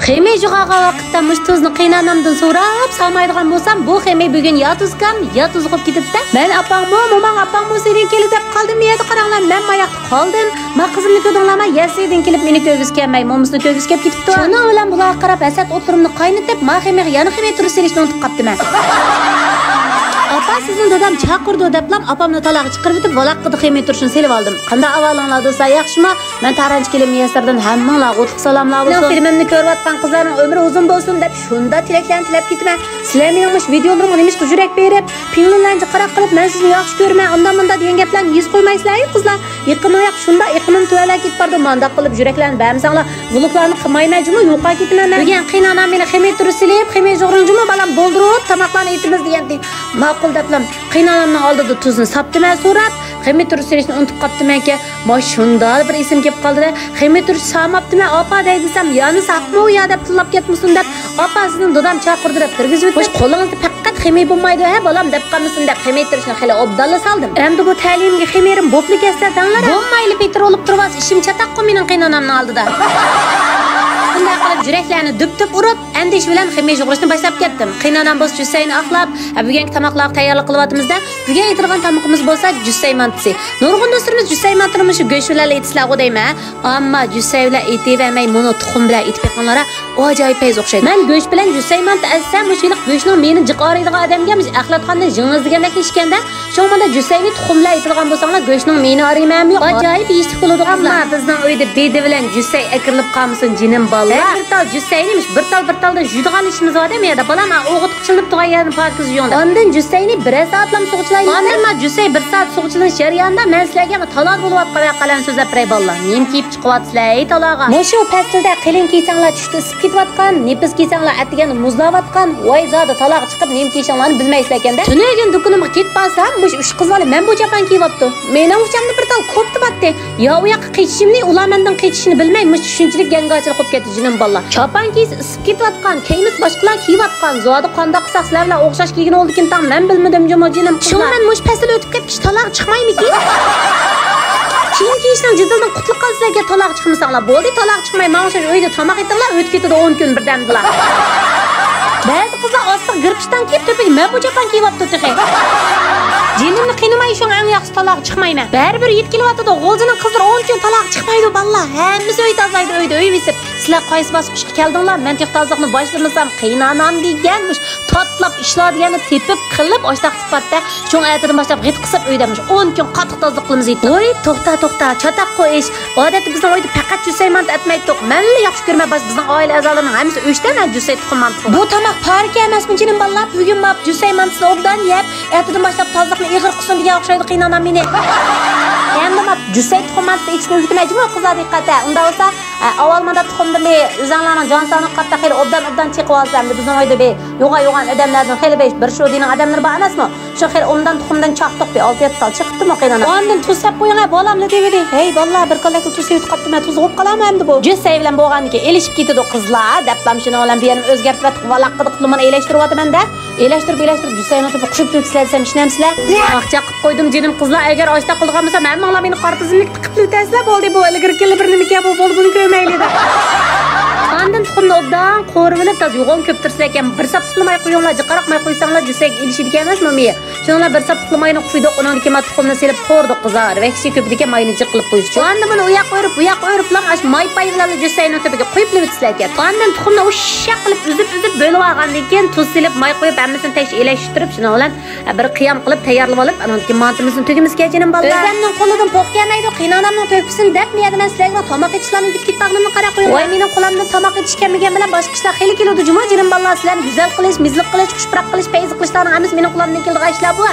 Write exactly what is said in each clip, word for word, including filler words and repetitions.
خېمىر يۇغارغان ۋاقىتتا مۇشۇ تۇزنى قېيىنئانامدىن سوراپ سالمايدىغان بولسام، بۇ خېمىر بۈگۈن يا تۇزكام، يا تۇز بولۇپ كېتىپتۇ. مەن ئاپاڭمۇ، موماڭ ئاپاڭمۇ سېنىڭ كېلى دەپ قالدىم، يەردە قاراڭلار، مەن ماياقتا قالدىم. ما قىزىمنى كۆردۈڭلارمۇ؟ يەسلىدىن كېلىپ مېنى كۆرگۈسى كەلمەي، مومىسىنى كۆرگۈسى كېلىپ كېتىپتۇ. شۇنىڭ بىلەن بۇلارغا قاراپ ھەسەت ئوتلىرىمنى قاينىتىپ، ما خېمىرغا يەنە خېمىر تۈرۈپ سېلىشنى ئۇنتۇپ قاپتىمەن. ئاپا، سىزنى دادام چاقىرىدۇ دەپلا ئاپامنى تالاغا چىقىرىۋېتىپ، ۋالاققىدا خېمىر تۈرۈشنى سېلىۋالدىم. قانداق ئەھۋالىڭلار دوستلار، ياخشىما؟ مەن تارانچى كېلىن مىيەسەردىن ھەممىڭلارغا ئوتلۇق سالاملار بولسۇن. مېنىڭ فىلىمىمنى كۆرۈۋاتقان قىزلارنىڭ ئۆمرى ئۇزۇن بولسۇن دەپ شۇنداق تىلەكلەرنى تىلەپ كېتىمەن. سىلەر مېنىڭ مۇشۇ ۋىدىيولىرىمغا نېمىشقا يۈرەك بېرىپ، پىڭلىنلارنى جىقراق قىلىپ، مەن سىزنى ياخشى كۆرىمەن، ئانداق مۇنداق دېگەن گەپلەرنى يۈز قويمايسىلەر، ئەي قىزلار. ئېقىمىڭ ياق شۇنداق، ئېقىمىم تۆۋەنلەپ كېتىپ بارىدۇ. مانداق قىلىپ يۈرەكلەرنى بەرمىسەڭلار، ۋلوگلارنى قىلمايمەن جۇمۇ، يوقاپ كېتىمەن مەن. بۈگۈن قېيىنئانام مېنى خېمىر تۈرۈپ سېلىپ، خېمىر يۇغۇرۇڭ جۇمۇ بالام، بولدۇرۇپ تاماقلارنى ئېتىمىز دېگەنتى. ماقۇل دەپلا قېيىنئانامنىڭ ئالدىدا تۇزنى ساپتىمەن سوراپ، خېمىر تۈرۈپ سېلىشنى ئۇنتۇپ قاپتىمەنكەن. ما شۇنداق بىر ئېسىم كېلىپ قالدى-دە، خېمىر تۈرۈش سالماپتىمەن، ئاپا دەي دېسەم، يانى ساپمۇ يا دەپ تىللاپ كەتمىسۇن دەپ، ئاپا سىزنى دادام چاقىرىدۇ دەپ كىرگۈزۈۋېتىپ، مۇشۇ قولىڭىزدا پەقەت خېمىر بولمايدۇ ھە بالام دەپ قالمىسۇن دەپ، خېمىر تۈرۈشنى خېلى ئوبدانلا سالدىم. ئەمدى بۇ تەلىيىمگە خېمىرىم بوپلا كەتسە دەڭلار ھە. بولمايلا پېتىر بولۇپ تۇرۇۋالسا ئىشىم چاتاققۇ مېنىڭ قېيىنئانامنىڭ ئالدىدا. شۇنداق قىلىپ يۈرەكلەرنى دۈپ-دۈپ ئۇرۇپ، ئەندىشە بىلەن خېمىر يۇغۇرۇشنى باشلاپ كەتتىم. قېيىنئانام بولسا جۈسسەينى ئاقلاپ، ھە، بۈگۈنكى تاماقلارغا تەييارلىق قىلىۋاتىمىز-دە، بۈگۈن ئېتىدىغان تامىقىمىز بولسا جۈسسەي مانتىسى. نۇرغۇن دوستلىرىمىز جۈسسەي مانتىنى مۇشۇ گۆش بىلەنلا ئېتىسىلەرغۇ دەيمەن. ئەمما جۈسسەي بىلەن ئېتىۋەرمەي، مۇنۇ تۇخۇم بىلەن ئېتىپ بېقىڭلار ھە، ئاجايىپ پەيز ئوخشايدۇ. مەن گۆش بىلەن جۈسسەي مانتا ئەتسەم، مۇشۇ ھېلىقى گۆشنىڭ مېيىنى جىق ئارايدىغان ئادەمگە مۇشۇ ئەخلەتخانىدىن ژىڭىزلىگەندەك ئىشكەندە، شۇڭا مۇنداق جۈسسەينى تۇخۇم بىلەن ئېتىدىغان بولساڭلار، گۆشنىڭ مېيىنى ئارىيمەن ھەم يوق. ئاجايىپ يېيىشلىك بولىدۇ، قىزلار. ئەمما بىزنىڭ ئۆيدە بېدە بىلەن جۈسسەي ئەكىرىلىپ قالمىسۇن، جېنىم بالىلار. ھەر بىر تال جۈسسەينى مۇشۇ بىر تال، بىر تالدىن جۇيىدىغان ئىشىمىز بار-دە، مۇ يەردە. بالام، ئوغۇتقا چىلىنىپ تۇرغان يەرنى پاكىز جۇيۇڭ دەپ. ئاندىن جۈسسەينى بىرەر سائەتلەم سۇغا چىلايمىز. ئاندىن ما جۈسسەي بىر سائەت سۇغا چىلىنىش جەريانىدا مەن سىلەرگە يەنە تالادا بولۇۋاتقان ۋەقەلەرنى سۆزلەپ بېرەي، بالىلار. نېمە كىيىپ چىقىۋاتىسىلەر، ئەي تالاغا؟ مۇشۇ پەسىلدە قېلىن كىيسەڭلار چۈشتە ئىسسىپ كېتىۋاتقان، نېپىز كىيسەڭلار ئەتىگەندە مۇزلاۋاتقان. ۋاي زادى، تالاغا چىقىپ نېمە كىيىشىڭلارنى بىلمەيسىلەركەن-دە. تۈنۈگۈن دۇكىنىمغا كېلىپ بارسام، مۇشۇ ئۈچ قىز بالا مەن بۇ چاپان كىيىۋاپتۇ. مېنىڭ ئۇچامدا بىر تال كوپتا بارتتى. يا ئۇ ياققا قېچىشىمنى، ئۇلار مەندىن قېچىشىنى بىلمەي، مۇشۇ شۇنچىلىك گەڭگاچىلىق بولۇپ كەتتى، جېنىم بالىلار. چاپان كىيسە ئىسسىپ كېتىۋاتقان، كىيمىسە باشقىلار كىيىۋاتقان. زادى قانداق قىلساق سىلەر بىلەن ئوخشاش كىيگىنى بولىدىكىن تاڭ، مەن بىلمىدىم جۇمۇ، جېنىم قىزلار. شۇڭا مەن مۇشۇ پەسىل ئۆتۈپ كەتكەچ تالاغا چىقمايمىكىن؟ كىيىم كىيىشنىڭ جېدىلىدىن قۇتۇلۇپ قالىسىلەركەن، تالاغا چىقمىساڭلار. بولدى، تالاغا چىقماي ماڭا ئوخشاش ئۆيدە تاماق ئېتىڭلار، ئۆتۈپ كېتىدۇ ئون كۈن بىردەمدىلا. بەزى قىزلار ئاستىغا گىرپىشتان كىيىپ، تۆپىگە مەن بۇ چاپان كىيىۋاپتۇ تېخى. جېنىمنى قىينىماي، شۇڭا ئەڭ ياخشىسى تالاغا چىقمايمەن. بەرىبىر يېتىپ كېلىۋاتىدۇ، غۇلجىنىڭ قىزلىرى ئون كۈن تالاغا چىقمايدۇ، بالىلار. ھەممىسى ئۆي تازىلايدۇ، ئۆيدە ئۆي بېسىپ. سىلەر قايسى باسقۇچقا كەلدىڭلار؟ مەن تېخى تازىلىقنى باشلىمىسام، قېيىنئانام دېگەن مۇشۇ تاتلاپ ئىشلار دېگەننى تېپىپ قىلىپ، ئاشتاق قىلىپ بارىدۇ. شۇڭا ئەتىدىن باشلاپ غىت قىسىپ ئۆيدە مۇشۇ ئون كۈن قاتتىق تازىلىق قىلىمىز ئېيتتۇق. ۋوي، توختا، توختا، چاتاققۇ ئىش. ئادەتتە بىزنىڭ ئۆيدە پەقەت جۈسسەي مانتا ئەتمەيتتۇق. مەنلا ياخشى كۆرىمەن، باشقا بىزنىڭ ئائىلە ئەزالىرىنىڭ ھەممىسى ئۆچتە مەن جۈسسەي تۇخۇم مانتا. بۇ تاماق پارىكى ئەمەسمۇ جېنىم بالىلار؟ بۈگۈن ماپ جۈسسەي مانتىسىنى ئوبدان يەپ، ئەتىدىن باشلاپ تازىلىقنى ئېغىر قىلسۇن دېگەن ئوخشايدۇ قېيىنئانام مېنى. ئەمدى ماپ جۈسسەي تۇخۇم مانتىسى ئېتىشنى ئۆگىتىمەن جۇمۇ قىزلار، دىققەت ھە. ئۇنداق بولسا، ئە، ئاۋۋال ماندا تۇخۇمدىمۇ ئۆزۈڭلارنىڭ جان ساغلىقىغا قاراپ خېلى ئوبدان، ئوبدان چېقىۋالسا، ئەمدى بىزنىڭ ئۆيدە بىر يوغان، يوغان ئادەملەردىن خېلى بىر، بىر شۇدىنىڭ ئادەملىرى بار ئەمەسمۇ؟ شۇ خېلى ئوبدان تۇخۇمدىن چاقتۇق بىر ئالتە يەتتە تال چىقىپتىمۇ قېيىنئانا. ئاندىن تۇز سەپ قويۇڭ ھە، بالاملا دېۋىدى. ھەي بالىلار، بىر كاللەكلا تۇز سېۋىتىپ قاپتىمەن، تۇز بولۇپ قالامۇ ئەمدى بۇ؟ جۈسسەي بىلەن بولغاندىكىن ئېلىشىپ كېتىدۇ قىزلار، دەپلا شۇنىڭ بىلەن بۇ يەرنى ئۆزگەرتىۋەتتۇق، ۋالاققىدىق، نېمىنى ئېلەشتۈرۈۋاتىمەن-دە. ئېلەشتۈرۈپ، ئېلەشتۈرۈپ، جۈسسەينىڭ تۈپى قۇشۇپ كېتىسىلەر دېسەم، ئىشىنەمسىلەر؟ ئاخچا قىلىپ قويدۇم جېنىم قىزلار، ئەگەر ئاشتاق قىلىدىغان بولسام، ھەممىڭلار مېنى قارا تىزىملىكتە قىپلىۋېتەرسىلەر، بولدى، بۇ ئىلگىرىكىلەر بىر نېمىكەن، بۇ بولدى، بۇنى كۆرمەيلى دەپ. ئاندىن تۇخۇمنى ئوبدان قورۇۋېلىپ، تازا يوغان كۆپتۈرسىلەركەن، بىر ساپلىماي قويۇڭلار، جىقراق ماي قويساڭلار، جۈسسەيگە ئېلىشىدىكەن ئەمەسمۇ مېيى. شۇنىڭ بىلەن بىر ساپلىق ماينى قۇيدۇق، ئۇنىڭدىن كېيىن ما تۇخۇمنى سېلىپ قورۇدۇق قىزلار. ۋەھشىي كۆپىدىكەن، ماينى جىق قىلىپ قويۇش ئۈچۈن. ئاندىن بۇنى ئۇ ياققا ئۆرۈپ، بۇ ياققا ئۆرۈپلا، ئاشۇ ماي پاي بىلەنلا جۈسسەينىڭ تۈپىگە قۇيۇپلا ئۆتسىلەركەن. ئاندىن تۇخۇمنى ئۇششاق قىلىپ ئۈزۈپ، ئۈزۈپ بۆلۈۋالغاندىن كېيىن، تۇز سېلىپ، ماي قۇيۇپ، ھەممىسىنى تەكشى ئېلەشتۈرۈپ، شۇنىڭ بىلەن بىر قىيام قىلىپ تەييارلىۋالىپ، ئانىڭدىن كېيىن مانتىمىزنى تۈگىمىز كەچىنىم بالىلار. ئۆزەمنىڭ قولىدىن پوق كەلمەيدۇ، قېيىنئانامنىڭ تۆھپىسىنى دەپ، مەيەردە مەن سىلەرگە تاماق ئېتىشلارنى ئۆگىتىپ كەتمەكنىمنى قاراپ قويۇڭلار. ۋاي، مېنىڭ قولۇمدىن تاماق ئېتىش كەلمىگەن بىلەن باشقا ئىشلار خېلى كېلىدۇ جۇمۇ، جېنىم بالىلار. سىلەرنى گۈزەل قىلىش، مېزىلىق قىلىش، خۇشپۇراق قىلىش، پەيزى قىلىشلارنىڭ ھەممىسى مېنىڭ قولۇمدىن كېلىدىغان ئىشلار بۇ.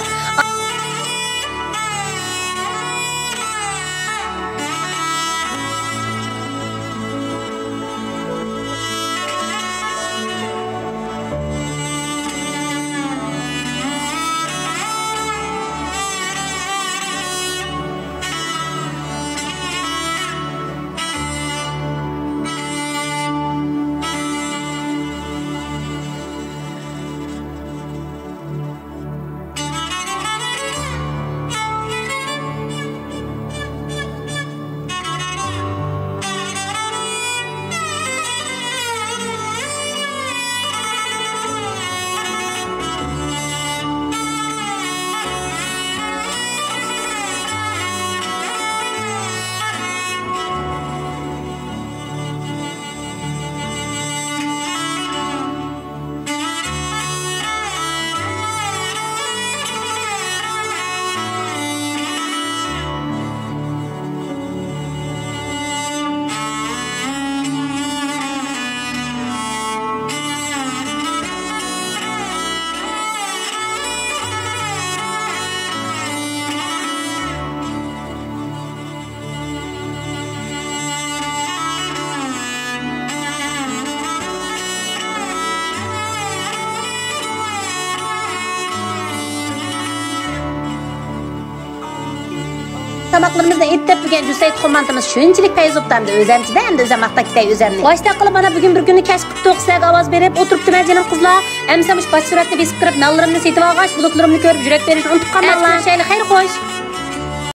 تاماقلىرىمىزنى ئېتىپ بۈگەن جۈسەي تۇخۇم مانتىمىز شۇنچىلىك پەيز بوپتۇ ئەمدى ئۆزەمچىدە، ئەمدى ئۆزەم ماختاپ كېتەي ئۆزەمنى. ۋاي شۇنداق قىلىپ مانا بۈگۈن بىر كۈننى كەچ قىپتۇق، سىلەرگە ئاۋاز بېرىپ ئولتۇرۇپتىمەن جېنىم قىزلار. ئەمسە مۇشۇ باش سۈرەتنى بېسىپ كىرىپ نانلىرىمنى سېتىۋالغاچ بۇلۇتلىرىمنى كۆرۈپ يۈرەك بېرىشنى ئۇنتۇپ قالماڭلار. كۆرۈشەيلى، خەير خوش.